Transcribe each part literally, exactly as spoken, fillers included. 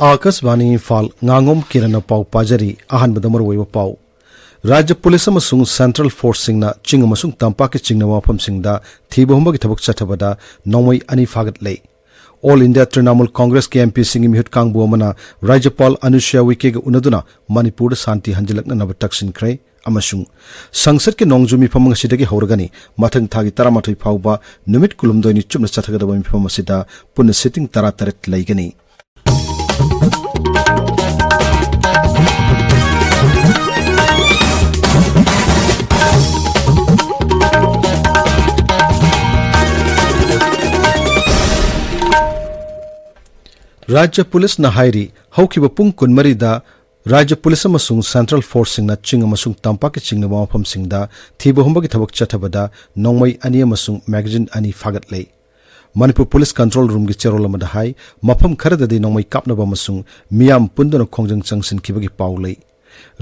ꯑꯥꯀꯥꯁꯕꯥꯅꯤ ꯏꯝꯐꯥꯜ, ꯉꯥꯉꯣꯝ ꯀꯤꯔꯟꯅ ꯄꯥꯎ ꯄꯥꯖꯔꯤ꯫ ꯑꯍꯥꯟꯕꯗ ꯃꯔꯨꯑꯣꯏꯕ ꯄꯥꯎ꯫ ꯔꯥꯖ꯭ꯌ ꯄꯨꯂꯤꯁ ꯑꯃꯁꯨꯡ ꯁꯦꯟꯇ꯭ꯔꯦꯜ ꯐꯣꯔꯁꯁꯤꯡꯅ ꯆꯤꯡ ꯑꯃꯁꯨꯡ ꯇꯝꯄꯥꯛꯀꯤ ꯆꯤꯡꯅꯕ ꯃꯐꯝꯁꯤꯡꯗ ꯊꯤꯕ ꯍꯨꯝꯕꯒꯤ ꯊꯕꯛ ꯆꯠꯊꯕꯗ ꯅꯣꯡꯃꯩ ꯑꯅꯤ ꯐꯥꯒꯠꯂꯦ꯫ ꯑꯣꯜ ꯏꯟꯗꯤꯌꯥ ꯇ꯭ꯔꯤꯅꯥꯃꯨꯜ ꯀꯣꯡꯒ꯭ꯔꯦꯁꯀꯤ ꯑꯦꯝ ꯄꯤꯁꯤꯡꯒꯤ ꯃꯤꯍꯨꯠ ꯀꯥꯡꯕꯨ ꯑꯃꯅ ꯔꯥꯖ꯭ꯌꯄꯥꯜ ꯑꯅꯨꯁ꯭ꯌꯥ ꯎꯏꯀꯦꯒ ꯎꯅꯗꯨꯅ ꯃꯅꯤꯄꯨꯔꯗ ꯁꯥꯟꯇꯤ ꯍꯟꯖꯤꯜꯂꯛꯅꯅꯕ ꯇꯛꯁꯤꯟꯈ꯭ꯔꯦ ꯑꯃꯁꯨꯡ ꯁꯪꯁꯠꯀꯤ ꯅꯣꯡꯖꯨ ꯃꯤꯐꯝ ꯉꯁꯤꯗꯒꯤ ꯍꯧꯔꯒꯅꯤ꯫ ꯃꯊꯪ ꯊꯥꯒꯤ ꯇꯔꯥꯃꯥꯊꯣꯏ ꯐꯥꯎꯕ ꯅꯨꯃꯤꯠ ꯀꯨꯟꯍꯨꯝꯗꯣꯏꯅꯤ ꯆꯨꯞꯅ ꯆꯠꯊꯒꯗꯕ ꯃꯤꯐꯝ ꯑꯁꯤꯗ ꯄꯨꯟꯅ ꯁꯤꯇꯤꯡ ꯇꯔꯥꯇꯔꯦꯠ ꯂꯩꯒꯅꯤ꯫ ꯔꯥꯖ꯭ꯌ ꯄꯨꯂꯤꯁꯅ ꯍꯥꯏꯔꯤ, ꯍꯧꯈꯤꯕ ꯄꯨꯡ ꯀꯨꯟꯃꯔꯤꯗ ꯔꯥꯖ꯭ꯌ ꯄꯨꯂꯤꯁ ꯑꯃꯁꯨꯡ ꯁꯦꯟꯇ꯭ꯔꯦꯜ ꯐꯣꯔꯁꯁꯤꯡꯅ ꯆꯤꯡ ꯑꯃꯁꯨꯡ ꯇꯝꯄꯥꯛꯀꯤ ꯆꯤꯡꯅꯕ ꯃꯐꯝꯁꯤꯡꯗ ꯊꯤꯕ ꯍꯨꯝꯕꯒꯤ ꯊꯕꯛ ꯆꯠꯊꯕꯗ ꯅꯣꯡꯃꯩ ꯑꯅꯤ ꯑꯃꯁꯨꯡ ꯃꯦꯒꯥꯖꯤꯟ ꯑꯅꯤ ꯐꯥꯒꯠꯂꯦ꯫ ꯃꯅꯤꯄꯨꯔ ꯄꯨꯂꯤꯁ ꯀꯟꯇ꯭ꯔꯣꯜ ꯔꯨꯝꯒꯤ ꯆꯦꯔꯣꯜ ꯑꯃꯗ ꯍꯥꯏ, ꯃꯐꯝ ꯈꯔꯗꯗꯤ ꯅꯣꯡꯃꯩ ꯀꯥꯞꯅꯕ ꯑꯃꯁꯨꯡ ꯃꯤꯌꯥꯝ ꯄꯨꯟꯗꯨꯅ ꯈꯣꯡꯖꯪ ꯆꯪꯁꯤꯟꯈꯤꯕꯒꯤ ꯄꯥꯎ ꯂꯩ꯫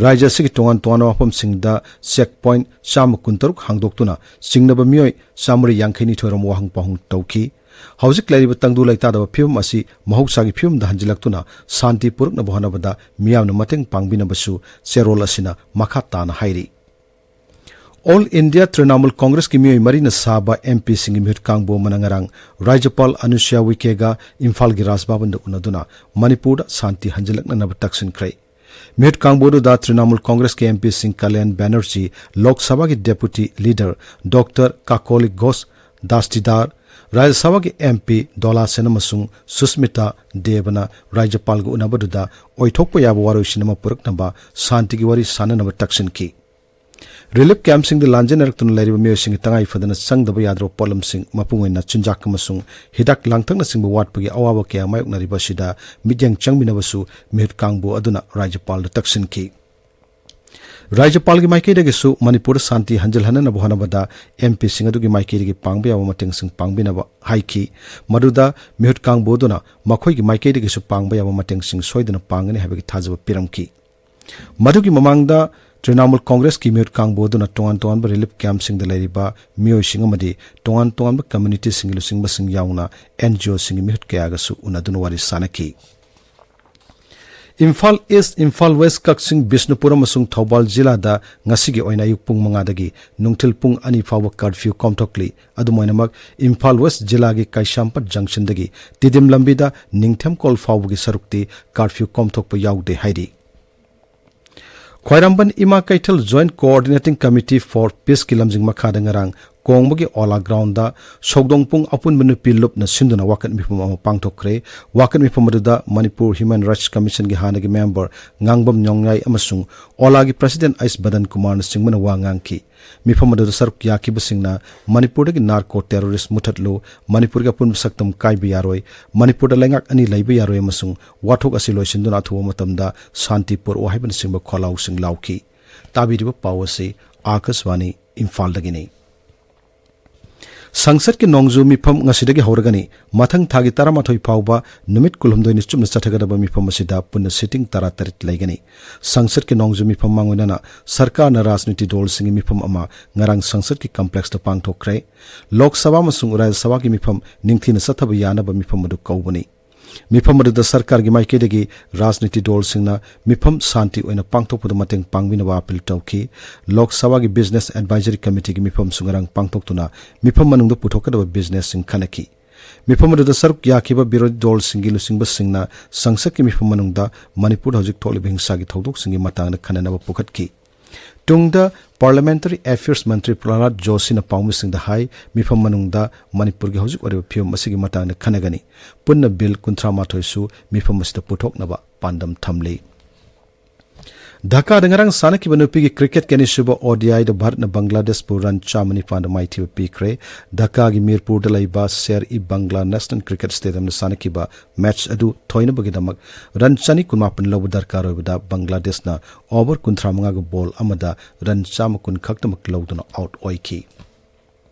ꯔꯥꯖ꯭ꯌ ꯑꯁꯤꯒꯤ ꯇꯣꯉꯥꯟ ꯇꯣꯉꯥꯟꯕ ꯃꯐꯝꯁꯤꯡꯗ ꯆꯦꯛ ꯄꯣꯏꯟꯠ ꯆꯥꯝꯃ ꯀꯨꯟꯇꯔꯨꯛ ꯍꯥꯡꯗꯣꯛꯇꯨꯅ ꯆꯤꯡꯅꯕ ꯃꯤꯑꯣꯏ ꯆꯥꯃꯔꯤ ꯌꯥꯡꯈꯩꯅꯤꯊꯣꯏ ꯔꯣꯝ ꯋꯥꯍꯪ ꯄꯥꯎꯍꯪ ꯇꯧꯈꯤ꯫ ꯍꯧꯖꯤꯛ ꯂꯩꯔꯤꯕ ꯇꯪꯗꯨ ꯂꯩꯇꯥꯗꯕ ꯐꯤꯕꯝ ꯑꯁꯤ ꯃꯍꯧꯁꯥꯒꯤ ꯐꯤꯕꯝꯗ ꯍꯟꯖꯤꯜꯂꯛꯇꯨꯅ ꯁꯥꯟꯇꯤ ꯄꯨꯔꯛꯅꯕ ꯍꯣꯠꯅꯕꯗ ꯃꯤꯌꯥꯝꯅ ꯃꯇꯦꯡ ꯄꯥꯡꯕꯤꯅꯕꯁꯨ ꯆꯦꯔꯣꯜ ꯑꯁꯤꯅ ꯃꯈꯥ ꯇꯥꯅ ꯍꯥꯏꯔꯤ꯫ ꯑꯣꯜ ꯏꯟꯗꯤꯌꯥ ꯇ꯭ꯔꯤꯅꯥꯃꯨꯜ ꯀꯣꯡꯒ꯭ꯔꯦꯁꯀꯤ ꯃꯤꯑꯣꯏ ꯃꯔꯤꯅ ꯁꯥꯕ ꯑꯦꯝ ꯄꯤꯁꯤꯡꯒꯤ ꯃꯤꯍꯨꯠ ꯀꯥꯡꯕꯨ ꯑꯃꯅ ꯉꯔꯥꯡ ꯔꯥꯖ꯭ꯌꯄꯥꯜ ꯑꯅꯨꯁ꯭ꯌꯥ ꯎꯏꯀꯦꯒ ꯏꯝꯐꯥꯜꯒꯤ ꯔꯥꯖꯚꯕꯟꯗ ꯎꯅꯗꯨꯅ ꯃꯅꯤꯄꯨꯔꯗ ꯁꯥꯟꯇꯤ ꯍꯟꯖꯤꯜꯂꯛꯅꯅꯕ ꯇꯛꯁꯤꯟꯈ꯭ꯔꯦ꯫ ꯃꯤꯍꯨꯠ ꯀꯥꯡꯕꯨ ꯑꯗꯨꯗ ꯇ꯭ꯔꯤꯅꯥꯃꯨꯜ ꯀꯣꯡꯒ꯭ꯔꯦꯁꯀꯤ ꯑꯦꯝ ꯄꯤꯁꯤꯡ ꯀꯂꯌꯥꯟ ꯕꯦꯅꯔꯖꯤ, ꯂꯣꯛ ꯁꯚꯥꯒꯤ ꯗꯦꯄꯨꯇꯤ ꯂꯤꯗꯔ ꯗꯣꯛꯇꯔ ꯀꯥꯀꯣꯂꯤ ꯘꯣꯁ ꯗꯥꯁꯇꯤꯗꯥꯔ, ꯔꯥꯖ꯭ꯌ ꯁꯚꯥꯒꯤ ꯑꯦꯝ ꯄꯤ ꯗꯣꯂꯥ ꯁꯦꯟ ꯑꯃꯁꯨꯡ ꯁꯨꯁꯃꯤꯇꯥ ꯗꯦꯕꯅ ꯔꯥꯖ꯭ꯌꯄꯥꯜꯒ ꯎꯅꯕꯗꯨꯗ ꯑꯣꯏꯊꯣꯛꯄ ꯌꯥꯕ ꯋꯥꯔꯣꯏꯁꯤꯟ ꯑꯃ ꯄꯨꯔꯛꯅꯕ ꯁꯥꯟꯇꯤꯒꯤ ꯋꯥꯔꯤ ꯁꯥꯟꯅꯅꯕ ꯇꯛꯁꯤꯟꯈꯤ꯫ ꯔꯤꯂꯤꯐ ꯀꯦꯝꯞꯁꯤꯡꯗ ꯂꯥꯟꯖꯦꯟꯅꯔꯛꯇꯨꯅ ꯂꯩꯔꯤꯕ ꯃꯤꯑꯣꯏꯁꯤꯡꯒꯤ ꯇꯉꯥꯏ ꯐꯗꯅ ꯆꯪꯗꯕ ꯌꯥꯗ꯭ꯔꯕ ꯄꯣꯠꯂꯝꯁꯤꯡ, ꯃꯄꯨꯡ ꯑꯣꯏꯅ ꯆꯤꯟꯖꯥꯛ ꯑꯃꯁꯨꯡ ꯍꯤꯗꯥꯛ ꯂꯥꯡꯊꯛꯅꯆꯤꯡꯕ ꯋꯥꯠꯄꯒꯤ ꯑꯋꯥꯕ ꯀꯌꯥ ꯃꯥꯌꯣꯛꯅꯔꯤꯕ ꯑꯁꯤꯗ ꯃꯤꯠꯌꯦꯡ ꯆꯪꯃꯤꯟꯅꯕꯁꯨ ꯃꯤꯍꯨꯠ ꯀꯥꯡꯕꯨ ꯑꯗꯨꯅ ꯔꯥꯖ꯭ꯌꯄꯥꯜꯗ ꯇꯛꯁꯤꯟꯈꯤ꯫ ꯔꯥꯖ꯭ꯌꯄꯥꯜꯒꯤ ꯃꯥꯏꯀꯩꯗꯒꯤꯁꯨ ꯃꯅꯤꯄꯨꯔꯗ ꯁꯥꯟꯇꯤ ꯍꯟꯖꯤꯜꯍꯟꯅꯕ ꯍꯣꯠꯅꯕꯗ ꯑꯦꯝ ꯄꯤꯁꯤꯡ ꯑꯗꯨꯒꯤ ꯃꯥꯏꯀꯩꯗꯒꯤ ꯄꯥꯡꯕ ꯌꯥꯕ ꯃꯇꯦꯡꯁꯤꯡ ꯄꯥꯡꯕꯤꯅꯕ ꯍꯥꯏꯈꯤ꯫ ꯃꯗꯨꯗ ꯃꯤꯍꯨꯠ ꯀꯥꯡꯕꯨ ꯑꯗꯨꯅ ꯃꯈꯣꯏꯒꯤ ꯃꯥꯏꯀꯩꯗꯒꯤꯁꯨ ꯄꯥꯡꯕ ꯌꯥꯕ ꯃꯇꯦꯡꯁꯤꯡ ꯁꯣꯏꯗꯅ ꯄꯥꯡꯒꯅꯤ ꯍꯥꯏꯕꯒꯤ ꯊꯥꯖꯕ ꯄꯤꯔꯝꯈꯤ꯫ ꯃꯗꯨꯒꯤ ꯃꯃꯥꯡꯗ ꯇ꯭ꯔꯤꯅꯥꯃꯨꯜ ꯀꯣꯡꯒ꯭ꯔꯦꯁꯀꯤ ꯃꯤꯍꯨꯠ ꯀꯥꯡꯕꯨ ꯑꯗꯨꯅ ꯇꯣꯉꯥꯟ ꯇꯣꯉꯥꯟꯕ ꯔꯤꯂꯤꯐ ꯀꯦꯝꯞꯁꯤꯡꯗ ꯂꯩꯔꯤꯕ ꯃꯤꯑꯣꯏꯁꯤꯡ ꯑꯃꯗꯤ ꯇꯣꯉꯥꯟ ꯇꯣꯉꯥꯟꯕ ꯀꯝꯃ꯭ꯌꯨꯅꯤꯇꯤꯁꯤꯡꯒꯤ ꯂꯨꯆꯤꯡꯕꯁꯤꯡ ꯌꯥꯎꯅ ꯑꯦꯟ ꯖꯤ ꯑꯣꯁꯤꯡꯒꯤ ꯃꯤꯍꯨꯠ ꯀꯌꯥꯒꯁꯨ ꯎꯅꯗꯨꯅ ꯋꯥꯔꯤ ꯁꯥꯅꯈꯤ꯫ ꯏꯝꯐꯥꯜ ꯏꯁ, ꯏꯝꯐꯥꯜ ꯋꯦꯁ, ꯀꯛꯆꯤꯡ, ꯕꯤꯁꯅꯨꯄꯨꯔ ꯑꯃꯁꯨꯡ ꯊꯧꯕꯥꯜ ꯖꯤꯂꯥꯗ ꯉꯁꯤꯒꯤ ꯑꯣꯏꯅ ꯑꯌꯨꯛ ꯄꯨꯡ ꯃꯉꯥꯗꯒꯤ ꯅꯨꯡꯊꯤꯜ ꯄꯨꯡ ꯑꯅꯤ ꯐꯥꯎꯕ ꯀꯔꯐ꯭ꯌꯨ ꯀꯣꯝꯊꯣꯛꯂꯤ꯫ ꯑꯗꯨꯝ ꯑꯣꯏꯅꯃꯛ, ꯏꯝꯐꯥꯜ ꯋꯦꯁ ꯖꯤꯂꯥꯒꯤ ꯀꯩꯁꯥꯝꯄꯥꯠ ꯖꯪꯁꯟꯗꯒꯤ ꯇꯤꯗꯤꯝ ꯂꯝꯕꯤꯗ ꯅꯤꯡꯊꯦꯝꯀꯣꯜ ꯐꯥꯎꯕꯒꯤ ꯁꯔꯨꯛꯇꯤ ꯀꯔꯐ꯭ꯌꯨ ꯀꯣꯝꯊꯣꯛꯄ ꯌꯥꯎꯗꯦ ꯍꯥꯏꯔꯤ꯫ ꯈ꯭ꯋꯥꯏꯔꯝꯕꯟ ꯏꯃꯥ ꯀꯩꯊꯦꯜ Joint Coordinating Committee for Peaceꯀꯤ ꯂꯝꯖꯤꯡ ꯃꯈꯥꯗ ꯉꯔꯥꯡ ꯀꯣꯡꯕꯒꯤ ꯑꯣꯂꯥ ꯒ꯭ꯔꯥꯎꯟꯗ ꯁꯧꯗꯣꯡ ꯄꯨꯡ ꯑꯄꯨꯟꯕ ꯅꯨꯄꯤ ꯂꯨꯞꯅ ꯁꯤꯟꯗꯨꯅ ꯋꯥꯀꯠ ꯃꯤꯐꯝ ꯑꯃ ꯄꯥꯡꯊꯣꯛꯈ꯭ꯔꯦ꯫ ꯋꯥꯀꯠ ꯃꯤꯐꯝ ꯑꯗꯨꯗ ꯃꯅꯤꯄꯨꯔ ꯍ꯭ꯌꯨꯃꯦꯟ ꯔꯥꯏꯠꯁ ꯀꯃꯤꯁꯟꯒꯤ ꯍꯥꯟꯅꯒꯤ ꯃꯦꯝꯕꯔ ꯉꯥꯡꯕꯝ ꯅꯣꯡꯌꯥꯏ ꯑꯃꯁꯨꯡ ꯑꯣꯂꯥꯒꯤ ꯄ꯭ꯔꯁꯤꯗꯦꯟꯠ ꯑꯩꯁ ꯕꯗꯟ ꯀꯨꯃꯥꯔꯅꯆꯤꯡꯕꯅ ꯋꯥ ꯉꯥꯡꯈꯤ꯫ ꯃꯤꯐꯝ ꯑꯗꯨꯗ ꯁꯔꯨꯛ ꯌꯥꯈꯤꯕꯁꯤꯡꯅ ꯃꯅꯤꯄꯨꯔꯗꯒꯤ ꯅꯥꯔꯀꯣ ꯇꯦꯔꯣꯔꯤꯁ ꯃꯨꯊꯠꯂꯨ, ꯃꯅꯤꯄꯨꯔꯒꯤ ꯑꯄꯨꯟꯕ ꯁꯛꯇꯝ ꯀꯥꯏꯕ ꯌꯥꯔꯣꯏ, ꯃꯅꯤꯄꯨꯔꯗ ꯂꯩꯉꯥꯛ ꯑꯅꯤ ꯂꯩꯕ ꯌꯥꯔꯣꯏ ꯑꯃꯁꯨꯡ ꯋꯥꯊꯣꯛ ꯑꯁꯤ ꯂꯣꯏꯁꯤꯟꯗꯨꯅ ꯑꯊꯨꯕ ꯃꯇꯝꯗ ꯁꯥꯟꯇꯤ ꯄꯨꯔꯛꯎ ꯍꯥꯏꯕꯅꯆꯤꯡꯕ ꯈꯣꯜꯂꯥꯎꯁꯤꯡ ꯂꯥꯎꯈꯤ꯫ ꯇꯥꯕꯤꯔꯤꯕ ꯄꯥꯎ ꯑꯁꯤ ꯑꯥꯀꯥꯁꯕꯥꯅꯤ ꯏꯝꯐꯥꯜꯗꯒꯤꯅꯤ꯫ ꯁꯪꯁꯠꯀꯤ ꯅꯣꯡꯖꯨ ꯃꯤꯐꯝ ꯉꯁꯤꯗꯒꯤ ꯍꯧꯔꯒꯅꯤ꯫ ꯃꯊꯪ ꯊꯥꯒꯤ ꯇꯔꯥꯃꯥꯊꯣꯏ ꯐꯥꯎꯕ ꯅꯨꯃꯤꯠ ꯀꯨꯟꯍꯨꯝꯗꯣꯏꯅꯤ ꯆꯨꯞꯅ ꯆꯠꯊꯒꯗꯕ ꯃꯤꯐꯝ ꯑꯁꯤꯗ ꯄꯨꯟꯅ ꯁꯤꯇꯤꯡ ꯇꯔꯥꯇꯔꯦꯠ ꯂꯩꯒꯅꯤ꯫ ꯁꯪꯁꯠꯀꯤ ꯅꯣꯡꯖꯨ ꯃꯤꯐꯝ ꯃꯥꯡꯑꯣꯏꯅꯅ ꯁꯔꯀꯥꯔꯅ ꯔꯥꯖꯅꯤꯇꯤ ꯗꯣꯜꯁꯤꯡꯒꯤ ꯃꯤꯐꯝ ꯑꯃ ꯉꯔꯥꯡ ꯁꯪꯁꯠꯀꯤ ꯀꯝꯄ꯭ꯂꯦꯛꯁꯇ ꯄꯥꯡꯊꯣꯛꯈ꯭ꯔꯦ꯫ ꯂꯣꯛ ꯁꯚꯥ ꯑꯃꯁꯨꯡ ꯔꯥꯖ꯭ꯌ ꯁꯚꯥꯒꯤ ꯃꯤꯐꯝ ꯅꯤꯡꯊꯤꯅ ꯆꯠꯊꯕ ꯌꯥꯅꯕ ꯃꯤꯐꯝ ꯑꯗꯨ ꯀꯧꯕꯅꯤ꯫ ꯃꯤꯐꯝ ꯑꯗꯨꯗ ꯁꯔꯀꯥꯔꯒꯤ ꯃꯥꯏꯀꯩꯗꯒꯤ ꯔꯥꯖꯅꯤꯇꯤ ꯗꯣꯜꯁꯤꯡꯅ ꯃꯤꯐꯝ ꯁꯥꯟꯇꯤ ꯑꯣꯏꯅ ꯄꯥꯡꯊꯣꯛꯄꯗ ꯃꯇꯦꯡ ꯄꯥꯡꯕꯤꯅꯕ ꯑꯥꯄꯤꯜ ꯇꯧꯈꯤ꯫ ꯂꯣꯛ ꯁꯚꯥꯒꯤ ꯕꯤꯖꯤꯅꯦꯁ ꯑꯦꯗꯚꯥꯏꯖꯔꯤ ꯀꯃꯤꯇꯤꯒꯤ ꯃꯤꯐꯝꯁꯨ ꯉꯔꯥꯡ ꯄꯥꯡꯊꯣꯛꯇꯨꯅ ꯃꯤꯐꯝ ꯃꯅꯨꯡꯗ ꯄꯨꯊꯣꯛꯀꯗꯕ ꯕꯤꯖꯤꯅꯦꯁꯁꯤꯡ ꯈꯟꯅꯈꯤ꯫ ꯃꯤꯐꯝ ꯑꯗꯨꯗ ꯁꯔꯨꯛ ꯌꯥꯈꯤꯕ ꯕꯤꯔꯣꯙꯤ ꯗꯣꯜꯁꯤꯡꯒꯤ ꯂꯨꯆꯤꯡꯕꯁꯤꯡꯅ ꯁꯪꯁꯠꯀꯤ ꯃꯤꯐꯝ ꯃꯅꯨꯡꯗ ꯃꯅꯤꯄꯨꯔꯗ ꯍꯧꯖꯤꯛ ꯊꯣꯛꯂꯤꯕ ꯍꯤꯡꯁꯥꯒꯤ ꯊꯧꯗꯣꯛꯁꯤꯡꯒꯤ ꯃꯇꯥꯡꯗ ꯈꯟꯅꯅꯕ ꯄꯨꯈꯠꯈꯤ꯫ ꯇꯨꯡꯗ ꯄꯥꯔꯂꯤꯌꯥꯃꯦꯟꯇꯔꯤ ꯑꯦꯐꯤꯌꯔꯁ ꯃꯟꯇ꯭ꯔꯤ ꯄ꯭ꯔꯍꯂꯥꯗ ꯖꯣꯁꯤꯅ ꯄꯥꯎꯃꯤꯁꯤꯡꯗ ꯍꯥꯏ, ꯃꯤꯐꯝ ꯃꯅꯨꯡꯗ ꯃꯅꯤꯄꯨꯔꯒꯤ ꯍꯧꯖꯤꯛ ꯑꯣꯏꯔꯤꯕ ꯐꯤꯕꯝ ꯑꯁꯤꯒꯤ ꯃꯇꯥꯡꯗ ꯈꯟꯅꯒꯅꯤ꯫ ꯄꯨꯟꯅ ꯕꯤꯜ ꯀꯨꯟꯊ꯭ꯔꯥ ꯃꯥꯊꯣꯏꯁꯨ ꯃꯤꯐꯝ ꯑꯁꯤꯗ ꯄꯨꯊꯣꯛꯅꯕ ꯄꯥꯟꯗꯝ ꯊꯝꯂꯤ꯫ ꯙꯥꯀꯥꯗ ꯉꯔꯥꯡ ꯁꯥꯟꯅꯈꯤꯕ ꯅꯨꯄꯤꯒꯤ ꯀ꯭ꯔꯤꯀꯦꯠꯀꯤ ꯑꯅꯤꯁꯨꯕ ꯑꯣꯗꯤꯑꯥꯏꯗ ꯚꯥꯔꯠꯅ ꯕꯪꯒ꯭ꯂꯥꯗꯦꯁꯄꯨ ꯔꯟ ꯆꯥꯝꯃ ꯅꯤꯄꯥꯟꯗ ꯃꯥꯏꯊꯤꯕ ꯄꯤꯈ꯭ꯔꯦ꯫ ꯙꯥꯀꯥꯒꯤ ꯃꯤꯔꯄꯨꯔꯗ ꯂꯩꯕ ꯁꯦꯔ ꯏ ꯕꯪꯒ꯭ꯂꯥ ꯅꯦꯁꯅꯦꯜ ꯀ꯭ꯔꯤꯀꯦꯠ ꯁ꯭ꯇꯦꯗꯤꯌꯝꯗ ꯁꯥꯟꯅꯈꯤꯕ ꯃꯦꯆ ꯑꯗꯨ ꯊꯣꯏꯅꯕꯒꯤꯗꯃꯛ ꯔꯟ ꯆꯅꯤ ꯀꯨꯟꯃꯥꯄꯟ ꯂꯧꯕ ꯗꯔꯀꯥꯔ ꯑꯣꯏꯕꯗ ꯕꯪꯒ꯭ꯂꯥꯗꯦꯁꯅ ꯑꯣꯚꯔ ꯀꯨꯟꯊ꯭ꯔꯥ ꯃꯉꯥꯒꯤ ꯕꯣꯜ ꯑꯃꯗ ꯔꯟ ꯆꯥꯝꯃ ꯀꯨꯟ ꯈꯛꯇꯃꯛ ꯂꯧꯗꯨꯅ ꯑꯥꯎꯠ ꯑꯣꯏꯈꯤ꯫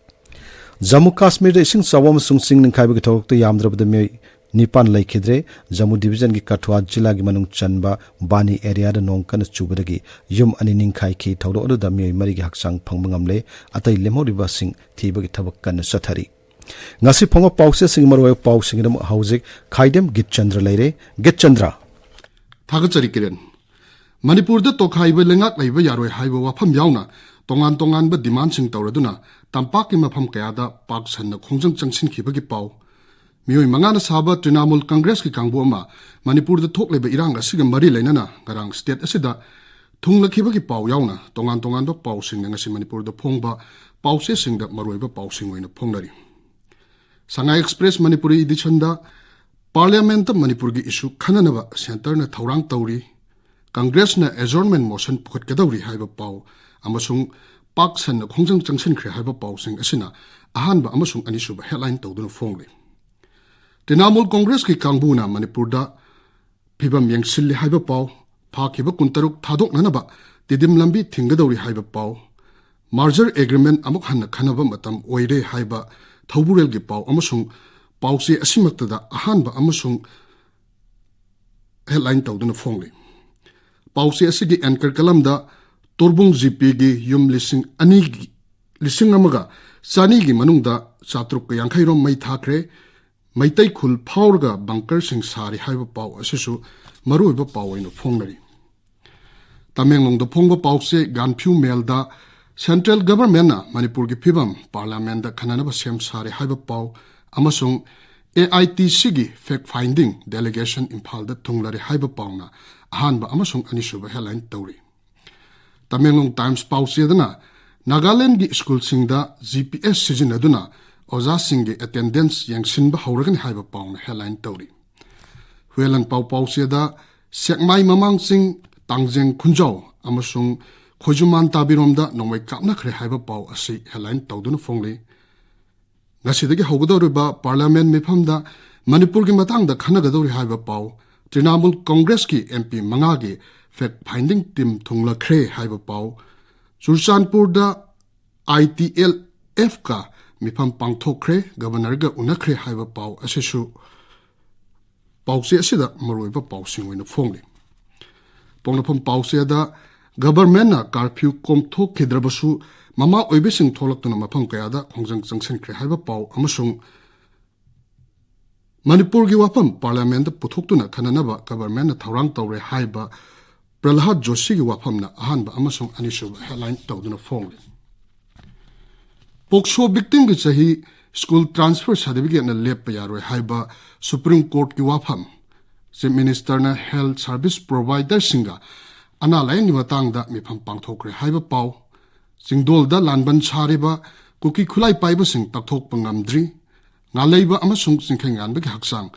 ꯖꯝꯃꯨ ꯀꯥꯁꯃꯤꯔꯗ ꯏꯁꯤꯡ ꯆꯥꯎꯕ ꯑꯃꯁꯨꯡ ꯆꯤꯡ ꯅꯤꯡꯈꯥꯏꯕꯒꯤ ꯊꯧꯗꯣꯛꯇ ꯌꯥꯝꯗ꯭ꯔꯕꯗ ꯃꯤꯑꯣꯏ ꯅꯤꯄꯥꯟ ꯂꯩꯈꯤꯗ꯭ꯔꯦ꯫ ꯖꯝꯃꯨ ꯗꯤꯚꯤꯖꯟꯒꯤ ꯀꯊꯨꯋꯥ ꯖꯤꯂꯥꯒꯤ ꯃꯅꯨꯡ ꯆꯟꯕ ꯕꯥꯅꯤ ꯑꯦꯔꯤꯌꯥꯗ ꯅꯣꯡ ꯀꯟꯅ ꯆꯨꯕꯗꯒꯤ ꯌꯨꯝ ꯑꯅꯤ ꯅꯤꯡꯈꯥꯏꯈꯤ꯫ ꯊꯧꯗꯣꯛ ꯑꯗꯨꯗ ꯃꯤꯑꯣꯏ ꯃꯔꯤꯒꯤ ꯍꯛꯆꯥꯡ ꯐꯪꯕ ꯉꯝꯂꯦ꯫ ꯑꯇꯩ ꯂꯦꯝꯍꯧꯔꯤꯕꯁꯤꯡ ꯊꯤꯕꯒꯤ ꯊꯕꯛ ꯀꯟꯅ ꯆꯠꯊꯔꯤ꯫ ꯉꯁꯤ ꯐꯣꯡꯕ ꯄꯥꯎꯆꯦꯁꯤꯡꯒꯤ ꯃꯔꯨꯑꯣꯏꯕ ꯄꯥꯎꯁꯤꯡꯒꯤꯗꯃꯛ ꯍꯧꯖꯤꯛ ꯈꯥꯏꯗꯦꯝ ꯒꯤꯠꯆꯟꯗ꯭ꯔ ꯂꯩꯔꯦ꯫ ꯒꯤꯠꯆꯟꯗ꯭ꯔ꯫ ꯊꯥꯒꯠꯆꯔꯤ ꯀꯤꯔꯟ꯫ ꯃꯅꯤꯄꯨꯔꯗ ꯇꯣꯈꯥꯏꯕ ꯂꯩꯉꯥꯛ ꯂꯩꯕ ꯌꯥꯔꯣꯏ ꯍꯥꯏꯕ ꯋꯥꯐꯝ ꯌꯥꯎꯅ ꯇꯣꯉꯥꯟ ꯇꯣꯉꯥꯟꯕ ꯗꯤꯃꯥꯟꯁꯤꯡ ꯇꯧꯔꯗꯨꯅ ꯇꯝꯄꯥꯛꯀꯤ ꯃꯐꯝ ꯀꯌꯥꯗ ꯄꯥꯛ ꯁꯟꯅ ꯈꯣꯡꯖꯪ ꯆꯪꯁꯤꯟꯈꯤꯕꯒꯤ ꯄꯥꯎ, ꯃꯤꯑꯣꯏ ꯃꯉꯥꯅ ꯁꯥꯕ ꯇ꯭ꯔꯤꯅꯥꯃꯨꯜ ꯀꯪꯒ꯭ꯔꯦꯁꯀꯤ ꯀꯥꯡꯕꯨ ꯑꯃ ꯃꯅꯤꯄꯨꯔꯗ ꯊꯣꯛꯂꯤꯕ ꯏꯔꯥꯡ ꯑꯁꯤꯒ ꯃꯔꯤ ꯂꯩꯅꯅ ꯉꯔꯥꯡ ꯁ꯭ꯇꯦꯠ ꯑꯁꯤꯗ ꯊꯨꯡꯂꯈꯤꯕꯒꯤ ꯄꯥꯎ ꯌꯥꯎꯅ ꯇꯣꯉꯥꯟ ꯇꯣꯉꯥꯟꯕ ꯄꯥꯎꯁꯤꯡꯅ ꯉꯁꯤ ꯃꯅꯤꯄꯨꯔꯗ ꯐꯣꯡꯕ ꯄꯥꯎꯆꯦꯁꯤꯡꯗ ꯃꯔꯨꯑꯣꯏꯕ ꯄꯥꯎꯁꯤꯡ ꯑꯣꯏꯅ ꯐꯣꯡꯅꯔꯤ꯫ ꯁꯉꯥꯏ ꯑꯦꯛꯁꯄ꯭ꯔꯦꯁ ꯃꯅꯤꯄꯨꯔꯤ ꯏꯗꯤꯁꯟꯗ ꯄꯥꯔꯂꯤꯌꯥꯃꯦꯟꯠꯇ ꯃꯅꯤꯄꯨꯔꯒꯤ ꯏꯁꯨ ꯈꯟꯅꯅꯕ ꯁꯦꯟꯇꯔꯅ ꯊꯧꯔꯥꯡ ꯇꯧꯔꯤ, ꯀꯪꯒ꯭ꯔꯦꯁꯅ ꯑꯦꯖꯣꯔꯟꯃꯦꯟ ꯃꯣꯁꯟ ꯄꯨꯈꯠꯀꯗꯧꯔꯤ ꯍꯥꯏꯕ ꯄꯥꯎ ꯑꯃꯁꯨꯡ ꯄꯥꯛ ꯁꯟꯅ ꯈꯣꯡꯖꯪ ꯆꯪꯁꯤꯟꯈ꯭ꯔꯦ ꯍꯥꯏꯕ ꯄꯥꯎꯁꯤꯡ ꯑꯁꯤꯅ ꯑꯍꯥꯟꯕ ꯑꯃꯁꯨꯡ ꯑꯅꯤꯁꯨꯕ ꯍꯦꯗꯂꯥꯏꯟ ꯇꯧꯗꯨꯅ ꯐꯣꯡꯂꯤ꯫ ꯇ꯭ꯔꯤꯅꯥꯃꯨꯜ ꯀꯣꯡꯒ꯭ꯔꯦꯁꯀꯤ ꯀꯥꯡꯕꯨꯅ ꯃꯅꯤꯄꯨꯔꯗ ꯐꯤꯕꯝ ꯌꯦꯡꯁꯤꯜꯂꯤ ꯍꯥꯏꯕ ꯄꯥꯎ, ꯐꯥꯈꯤꯕ ꯀꯨꯟꯇꯔꯨꯛ ꯊꯥꯗꯣꯛꯅꯅꯕ ꯇꯤꯗꯤꯝ ꯂꯝꯕꯤ ꯊꯤꯡꯒꯗꯧꯔꯤ ꯍꯥꯏꯕ ꯄꯥꯎ, ꯃꯥꯔꯖꯔ ꯑꯦꯒ꯭ꯔꯤꯃꯦꯟ ꯑꯃꯨꯛ ꯍꯟꯅ ꯈꯟꯅꯕ ꯃꯇꯝ ꯑꯣꯏꯔꯦ ꯍꯥꯏꯕ ꯊꯧꯕꯨꯔꯦꯜꯒꯤ ꯄꯥꯎ ꯑꯃꯁꯨꯡ ꯄꯥꯎꯆꯦ ꯑꯁꯤꯃꯛꯇꯗ ꯑꯍꯥꯟꯕ ꯑꯃꯁꯨꯡ ꯍꯦꯗꯂꯥꯏꯟ ꯇꯧꯗꯨꯅ ꯐꯣꯡꯂꯤ꯫ ꯄꯥꯎꯆꯦ ꯑꯁꯤꯒꯤ ꯑꯦꯟꯀꯔ ꯀꯂꯝꯗ ꯇꯣꯔꯕꯨꯡ ꯖꯤꯄꯤꯒꯤ ꯌꯨꯝ ꯂꯤꯁꯤꯡ ꯑꯅꯤꯒꯤ, ꯂꯤꯁꯤꯡ ꯑꯃꯒ ꯆꯅꯤꯒꯤ ꯃꯅꯨꯡꯗ ꯆꯥꯇ꯭ꯔꯨꯛꯀ ꯌꯥꯡꯈꯩ ꯔꯣꯝ ꯃꯩ ꯊꯥꯈ꯭ꯔꯦ, ꯃꯩꯇꯩ ꯈꯨꯜ ꯐꯥꯎꯔꯒ ꯕꯪꯀꯔꯁꯤꯡ ꯁꯥꯔꯤ ꯍꯥꯏꯕ ꯄꯥꯎ ꯑꯁꯤꯁꯨ ꯃꯔꯨꯑꯣꯏꯕ ꯄꯥꯎ ꯑꯣꯏꯅ ꯐꯣꯡꯅꯔꯤ꯫ ꯇꯃꯦꯡꯂꯣꯡꯗ ꯐꯣꯡꯕ ꯄꯥꯎꯆꯦ ꯒꯥꯟꯐ꯭ꯌꯨ ꯃꯦꯜꯗ ꯁꯦꯟꯇ꯭ꯔꯦꯜ ꯒꯚꯔꯟꯃꯦꯟꯠꯅ ꯃꯅꯤꯄꯨꯔꯒꯤ ꯐꯤꯕꯝ ꯄꯥꯔꯂꯤꯌꯥꯃꯦꯟꯠꯗ ꯈꯟꯅꯅꯕ ꯁꯦꯝ ꯁꯥꯔꯦ ꯍꯥꯏꯕ ꯄꯥꯎ ꯑꯃꯁꯨꯡ ꯑꯦ ꯑꯥꯏ ꯇꯤ ꯁꯤꯒꯤ ꯐꯦꯛ ꯐꯥꯏꯟꯗꯤꯡ ꯗꯦꯂꯤꯒꯦꯁꯟ ꯏꯝꯐꯥꯜꯗ ꯊꯨꯡꯂꯔꯦ ꯍꯥꯏꯕ ꯄꯥꯎꯅ ꯑꯍꯥꯟꯕ ꯑꯃꯁꯨꯡ ꯑꯅꯤꯁꯨꯕ ꯍꯦꯗꯂꯥꯏꯟ ꯇꯧꯔꯤ꯫ ꯇꯃꯦꯡꯂꯣꯡ ꯇꯥꯏꯝꯁ ꯄꯥꯎꯆꯦꯗꯅ ꯅꯥꯒꯥꯂꯦꯟꯒꯤ ꯁ꯭ꯀꯨꯜꯁꯤꯡꯗ ꯖꯤ ꯄꯤ ꯑꯦꯁ ꯁꯤꯖꯤꯟꯅꯗꯨꯅ ꯑꯣꯖꯥꯁꯤꯡꯒꯤ ꯑꯦꯇꯦꯟꯗꯦꯟꯁ ꯌꯦꯡꯁꯤꯟꯕ ꯍꯧꯔꯒꯅꯤ ꯍꯥꯏꯕ ꯄꯥꯎꯅ ꯍꯦꯗꯂꯥꯏꯟ ꯇꯧꯔꯤ꯫ ꯍꯨꯌꯦꯟ ꯂꯥꯟꯄꯥꯎ ꯄꯥꯎꯆꯦꯗ ꯁꯦꯛꯃꯥꯏ ꯃꯃꯥꯡ ꯆꯤꯡ, ꯇꯥꯡꯖꯦꯡ ꯈꯨꯟꯖꯥꯎ ꯑꯃꯁꯨꯡ ꯈꯣꯏꯖꯨꯃꯥꯟ ꯇꯥꯕꯤꯔꯣꯝꯗ ꯅꯣꯡꯃꯩ ꯀꯥꯞꯅꯈ꯭ꯔꯦ ꯍꯥꯏꯕ ꯄꯥꯎ ꯑꯁꯤ ꯍꯦꯗꯂꯥꯏꯟ ꯇꯧꯗꯨꯅ ꯐꯣꯡꯂꯤ꯫ ꯉꯁꯤꯗꯒꯤ ꯍꯧꯒꯗꯧꯔꯤꯕ ꯄꯥꯔꯂꯤꯌꯥꯃꯦꯟꯠ ꯃꯤꯐꯝꯗ ꯃꯅꯤꯄꯨꯔꯒꯤ ꯃꯇꯥꯡꯗ ꯈꯟꯅꯒꯗꯧꯔꯤ ꯍꯥꯏꯕ ꯄꯥꯎ, ꯇ꯭ꯔꯤꯅꯥꯃꯨꯜ ꯀꯣꯡꯒ꯭ꯔꯦꯁꯀꯤ ꯑꯦꯝ ꯄꯤ ꯃꯉꯥꯒꯤ ꯐꯦꯛ ꯐꯥꯏꯟꯗꯤꯡ ꯇꯤꯝ ꯊꯨꯡꯂꯈ꯭ꯔꯦ ꯍꯥꯏꯕ ꯄꯥꯎ, ꯆꯨꯔꯆꯥꯟꯄꯨꯔꯗ ꯑꯥꯏ ꯇꯤ ꯑꯦꯜ ꯑꯦꯐꯀ ꯃꯤꯐꯝ ꯄꯥꯡꯊꯣꯛꯈ꯭ꯔꯦ, ꯒꯕꯔꯅꯔꯒ ꯎꯅꯈ꯭ꯔꯦ ꯍꯥꯏꯕ ꯄꯥꯎ ꯑꯁꯤꯁꯨ ꯄꯥꯎꯆꯦ ꯑꯁꯤꯗ ꯃꯔꯨꯑꯣꯏꯕ ꯄꯥꯎꯁꯤꯡ ꯑꯣꯏꯅ ꯐꯣꯡꯂꯤ꯫ ꯄꯣꯛꯅꯐꯝ ꯄꯥꯎꯆꯦꯗ ꯒꯕꯔꯃꯦꯟꯠꯅ ꯀꯥꯔꯐ꯭ꯌꯨ ꯀꯣꯝꯊꯣꯛꯈꯤꯗ꯭ꯔꯕꯁꯨ ꯃꯃꯥ ꯑꯣꯏꯕꯤꯁꯤꯡ ꯊꯣꯛꯂꯛꯇꯨꯅ ꯃꯐꯝ ꯀꯌꯥꯗ ꯈꯣꯡꯖꯪ ꯆꯪꯁꯤꯟꯈ꯭ꯔꯦ ꯍꯥꯏꯕ ꯄꯥꯎ ꯑꯃꯁꯨꯡ ꯃꯅꯤꯄꯨꯔꯒꯤ ꯋꯥꯐꯝ ꯄꯥꯔꯂꯤꯌꯥꯃꯦꯟꯗ ꯄꯨꯊꯣꯛꯇꯨꯅ ꯈꯟꯅꯅꯕ ꯒꯚꯔꯟꯃꯦꯟꯠꯅ ꯊꯧꯔꯥꯡ ꯇꯧꯔꯦ ꯍꯥꯏꯕ ꯄ꯭ꯔꯍꯂꯥꯗ ꯖꯣꯁꯤꯒꯤ ꯋꯥꯐꯝꯅ ꯑꯍꯥꯟꯕ ꯑꯃꯁꯨꯡ ꯑꯅꯤꯁꯨꯕ ꯍꯦꯗꯂꯥꯏꯟ ꯇꯧꯗꯨꯅ ꯐꯣꯡꯂꯤ꯫ ꯄꯣꯛꯁꯣ ꯚꯤꯛꯇꯤꯝꯒꯤ ꯆꯍꯤ, ꯁ꯭ꯀꯨꯜ ꯇ꯭ꯔꯥꯟꯁꯐꯔ ꯁꯥꯔꯇꯤꯐꯤꯀꯦꯠꯅ ꯂꯦꯞꯄ ꯌꯥꯔꯣꯏ ꯍꯥꯏꯕ ꯁꯨꯄ꯭ꯔꯤꯝ ꯀꯣꯔꯠꯀꯤ ꯋꯥꯐꯝ, ꯆꯤꯐ ꯃꯤꯅꯤꯁꯇꯔꯅ ꯍꯦꯜꯊ ꯁꯥꯔꯚꯤꯁ ꯄ꯭ꯔꯣꯚꯥꯏꯗꯔꯁꯤꯡꯒ ꯑꯅꯥ ꯂꯥꯌꯦꯡꯒꯤ ꯃꯇꯥꯡꯗ ꯃꯤꯐꯝ ꯄꯥꯡꯊꯣꯛꯈ꯭ꯔꯦ ꯍꯥꯏꯕ ꯄꯥꯎ, ꯆꯤꯡꯗꯣꯜꯗ ꯂꯥꯟꯕꯟ ꯁꯥꯔꯤꯕ ꯀꯨꯀꯤ ꯈꯨꯠꯂꯥꯏ ꯄꯥꯏꯕꯁꯤꯡ ꯇꯛꯊꯣꯛꯄ ꯉꯝꯗ꯭ꯔꯤ, ꯉꯥꯂꯩꯕ ꯑꯃꯁꯨꯡ ꯆꯤꯡꯈꯩ ꯉꯥꯟꯕꯒꯤ ꯍꯛꯆꯥꯡ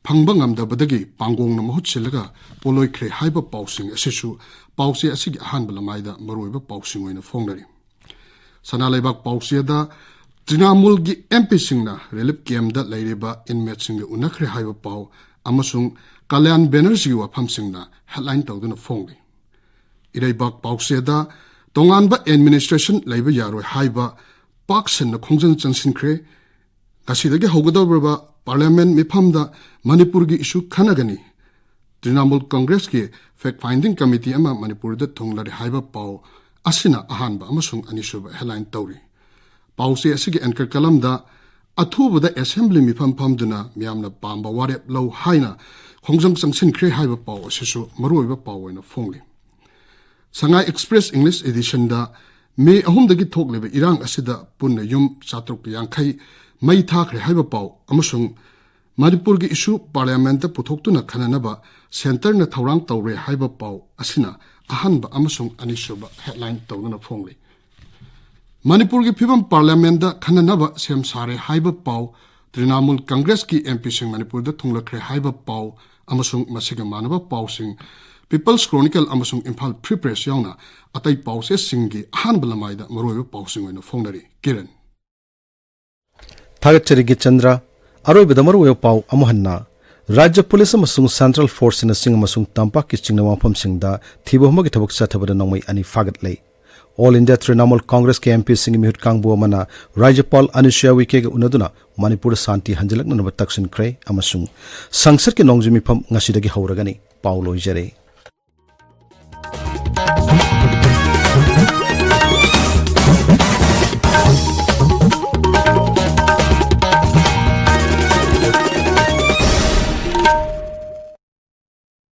ꯐꯪꯕ ꯉꯝꯗꯕꯗꯒꯤ ꯄꯥꯡꯒꯣꯡꯅ ꯃꯍꯨꯠ ꯁꯤꯜꯂꯒ ꯄꯣꯂꯣꯏꯈ꯭ꯔꯦ ꯍꯥꯏꯕ ꯄꯥꯎꯁꯤꯡ ꯑꯁꯤꯁꯨ ꯄꯥꯎꯆꯦ ꯑꯁꯤꯒꯤ ꯑꯍꯥꯟꯕ ꯂꯃꯥꯏꯗ ꯃꯔꯨꯑꯣꯏꯕ ꯄꯥꯎꯁꯤꯡ ꯑꯣꯏꯅ ꯐꯣꯡꯅꯔꯤ꯫ ꯁꯅꯥ ꯂꯩꯕꯥꯛ ꯄꯥꯎꯆꯦꯗ ꯇ꯭ꯔꯤꯅꯥꯃꯨꯜꯒꯤ ꯑꯦꯝ ꯄꯤꯁꯤꯡꯅ ꯔꯤꯂꯤꯐ ꯀꯦꯝꯞꯇ ꯂꯩꯔꯤꯕ ꯏꯟꯃꯦꯠꯁꯤꯡꯒ ꯎꯅꯈ꯭ꯔꯦ ꯍꯥꯏꯕ ꯄꯥꯎ ꯑꯃꯁꯨꯡ ꯀꯂꯌꯥꯟ ꯕꯦꯅꯔꯖꯤꯒꯤ ꯋꯥꯐꯝꯁꯤꯡꯅ ꯍꯦꯗꯂꯥꯏꯟ ꯇꯧꯗꯨꯅ ꯐꯣꯡꯂꯤ꯫ ꯏꯔꯩꯕꯥꯛ ꯄꯥꯎꯆꯦꯗ ꯇꯣꯉꯥꯟꯕ ꯑꯦꯗꯃꯤꯅꯤꯁꯇ꯭ꯔꯦꯁꯟ ꯂꯩꯕ ꯌꯥꯔꯣꯏ ꯍꯥꯏꯕ ꯄꯥꯛ ꯁꯟꯅ ꯈꯣꯡꯖꯪ ꯆꯪꯁꯤꯟꯈ꯭ꯔꯦ꯫ ꯉꯁꯤꯗꯒꯤ ꯍꯧꯒꯗꯧꯔꯤꯕ ꯄꯥꯔꯂꯤꯌꯥꯃꯦꯟꯠ ꯃꯤꯐꯝꯗ ꯃꯅꯤꯄꯨꯔꯒꯤ ꯏꯁꯨ ꯈꯟꯅꯒꯅꯤ꯫ ꯇ꯭ꯔꯤꯅꯥꯃꯨꯜ ꯀꯪꯒ꯭ꯔꯦꯁꯀꯤ ꯐꯦꯛ ꯐꯥꯏꯟꯗꯤꯡ ꯀꯃꯤꯇꯤ ꯑꯃ ꯃꯅꯤꯄꯨꯔꯗ ꯊꯨꯡꯂꯔꯦ ꯍꯥꯏꯕ ꯄꯥꯎ ꯑꯁꯤꯅ ꯑꯍꯥꯟꯕ ꯑꯃꯁꯨꯡ ꯑꯅꯤꯁꯨꯕ ꯍꯦꯗꯂꯥꯏꯟ ꯇꯧꯔꯤ꯫ ꯄꯥꯎꯆꯦ ꯑꯁꯤꯒꯤ ꯑꯦꯡꯀꯔ ꯀꯂꯝꯗ ꯑꯊꯨꯕꯗ ꯑꯦꯁꯦꯝꯕ꯭ꯂꯤ ꯃꯤꯐꯝ ꯐꯝꯗꯨꯅ ꯃꯤꯌꯥꯝꯅ ꯄꯥꯝꯕ ꯋꯥꯔꯦꯞ ꯂꯧ ꯍꯥꯏꯅ ꯈꯣꯡꯖꯪ ꯆꯪꯁꯤꯟꯈ꯭ꯔꯦ ꯍꯥꯏꯕ ꯄꯥꯎ ꯑꯁꯤꯁꯨ ꯃꯔꯨꯑꯣꯏꯕ ꯄꯥꯎ ꯑꯣꯏꯅ ꯐꯣꯡꯂꯤ꯫ ꯁꯉꯥꯏ ꯑꯦꯛꯁꯄ꯭ꯔꯦꯁ ꯏꯪꯂꯤꯁ ꯏꯗꯤꯁꯟꯗ ꯃꯦ ꯑꯍꯨꯝꯗꯒꯤ ꯊꯣꯛꯂꯤꯕ ꯏꯔꯥꯡ ꯑꯁꯤꯗ ꯄꯨꯟꯅ ꯌꯨꯝ ꯆꯥꯇ꯭ꯔꯨꯛ ꯌꯥꯡꯈꯩ ꯃꯩ ꯊꯥꯈ꯭ꯔꯦ ꯍꯥꯏꯕ ꯄꯥꯎ ꯑꯃꯁꯨꯡ ꯃꯅꯤꯄꯨꯔꯒꯤ ꯏꯁꯨ ꯄꯥꯔꯂꯤꯌꯥꯃꯦꯟꯠꯇ ꯄꯨꯊꯣꯛꯇꯨꯅ ꯈꯟꯅꯅꯕ ꯁꯦꯟꯇꯔꯅ ꯊꯧꯔꯥꯡ ꯇꯧꯔꯦ ꯍꯥꯏꯕ ꯄꯥꯎ ꯑꯁꯤꯅ ꯑꯍꯥꯟꯕ ꯑꯃꯁꯨꯡ ꯑꯅꯤꯁꯨꯕ ꯍꯦꯗꯂꯥꯏꯟ ꯇꯧꯗꯨꯅ ꯐꯣꯡꯂꯤ꯫ ꯃꯅꯤꯄꯨꯔꯒꯤ ꯐꯤꯕꯝ ꯄꯥꯔꯂꯤꯌꯥꯃꯦꯟꯠꯇ ꯈꯟꯅꯅꯕ ꯁꯦꯝ ꯁꯥꯔꯦ ꯍꯥꯏꯕ ꯄꯥꯎ, ꯇ꯭ꯔꯤꯅꯥꯃꯨꯜ ꯀꯪꯒ꯭ꯔꯦꯁꯀꯤ ꯑꯦꯝ ꯄꯤꯁꯤꯡ ꯃꯅꯤꯄꯨꯔꯗ ꯊꯨꯡꯂꯛꯈ꯭ꯔꯦ ꯍꯥꯏꯕ ꯄꯥꯎ ꯑꯃꯁꯨꯡ ꯃꯁꯤꯒ ꯃꯥꯟꯅꯕ ꯄꯥꯎꯁꯤꯡ ꯄꯤꯄꯜꯁ ꯀ꯭ꯔꯣꯅꯤꯀꯜ ꯑꯃꯁꯨꯡ ꯏꯝꯐꯥꯜ ꯐ꯭ꯔꯤ ꯄ꯭ꯔꯦꯁ ꯌꯥꯎꯅ ꯑꯇꯩ ꯄꯥꯎꯆꯦꯁꯤꯡꯒꯤ ꯑꯍꯥꯟꯕ ꯂꯃꯥꯏꯗ ꯃꯔꯨꯑꯣꯏꯕ ꯄꯥꯎꯁꯤꯡ ꯑꯣꯏꯅ ꯐꯣꯡꯅꯔꯤ꯫ ꯀꯤꯔꯟ꯫ ꯊꯥꯒꯠꯆꯔꯤ ꯒꯤꯆꯟꯗ꯭ꯔ꯫ ꯑꯔꯣꯏꯕꯗ ꯃꯔꯨꯑꯣꯏꯕ ꯄꯥꯎ ꯑꯃꯨꯛ ꯍꯟꯅ꯫ ꯔꯥꯖ꯭ꯌ ꯄꯨꯂꯤꯁ ꯑꯃꯁꯨꯡ ꯁꯦꯟꯇ꯭ꯔꯦꯜ ꯐꯣꯔꯁꯁꯤꯡꯅ ꯆꯤꯡ ꯑꯃꯁꯨꯡ ꯇꯝꯄꯥꯛꯀꯤ ꯆꯤꯡꯅ ꯋꯥꯐꯝꯁꯤꯡꯗ ꯊꯤꯕ ꯍꯨꯝꯕꯒꯤ ꯊꯕꯛ ꯆꯠꯊꯕꯗ ꯅꯣꯡꯃꯩ ꯑꯅꯤ ꯐꯥꯒꯠꯂꯦ꯫ ꯑꯣꯜ ꯏꯟꯗꯤꯌꯥ ꯇ꯭ꯔꯤꯅꯥꯃꯨꯜ ꯀꯪꯒ꯭ꯔꯦꯁꯀꯤ ꯑꯦꯝ ꯄꯤꯁꯤꯡꯒꯤ ꯃꯤꯍꯨꯠ ꯀꯥꯡꯕꯨ ꯑꯃꯅ ꯔꯥꯖ꯭ꯌꯄꯥꯜ ꯑꯅꯨꯁꯨꯌꯥ ꯎꯏꯀꯦꯒ ꯎꯅꯗꯨꯅ ꯃꯅꯤꯄꯨꯔꯗ ꯁꯥꯟꯇꯤ ꯍꯟꯖꯤꯜꯂꯛꯅꯅꯕ ꯇꯛꯁꯤꯟꯈ꯭ꯔꯦ ꯑꯃꯁꯨꯡ ꯁꯪꯁꯠꯀꯤ ꯅꯣꯡꯖꯨ ꯃꯤꯐꯝ ꯉꯁꯤꯗꯒꯤ ꯍꯧꯔꯒꯅꯤ꯫ ꯄꯥꯎ ꯂꯣꯏꯖꯔꯦ꯫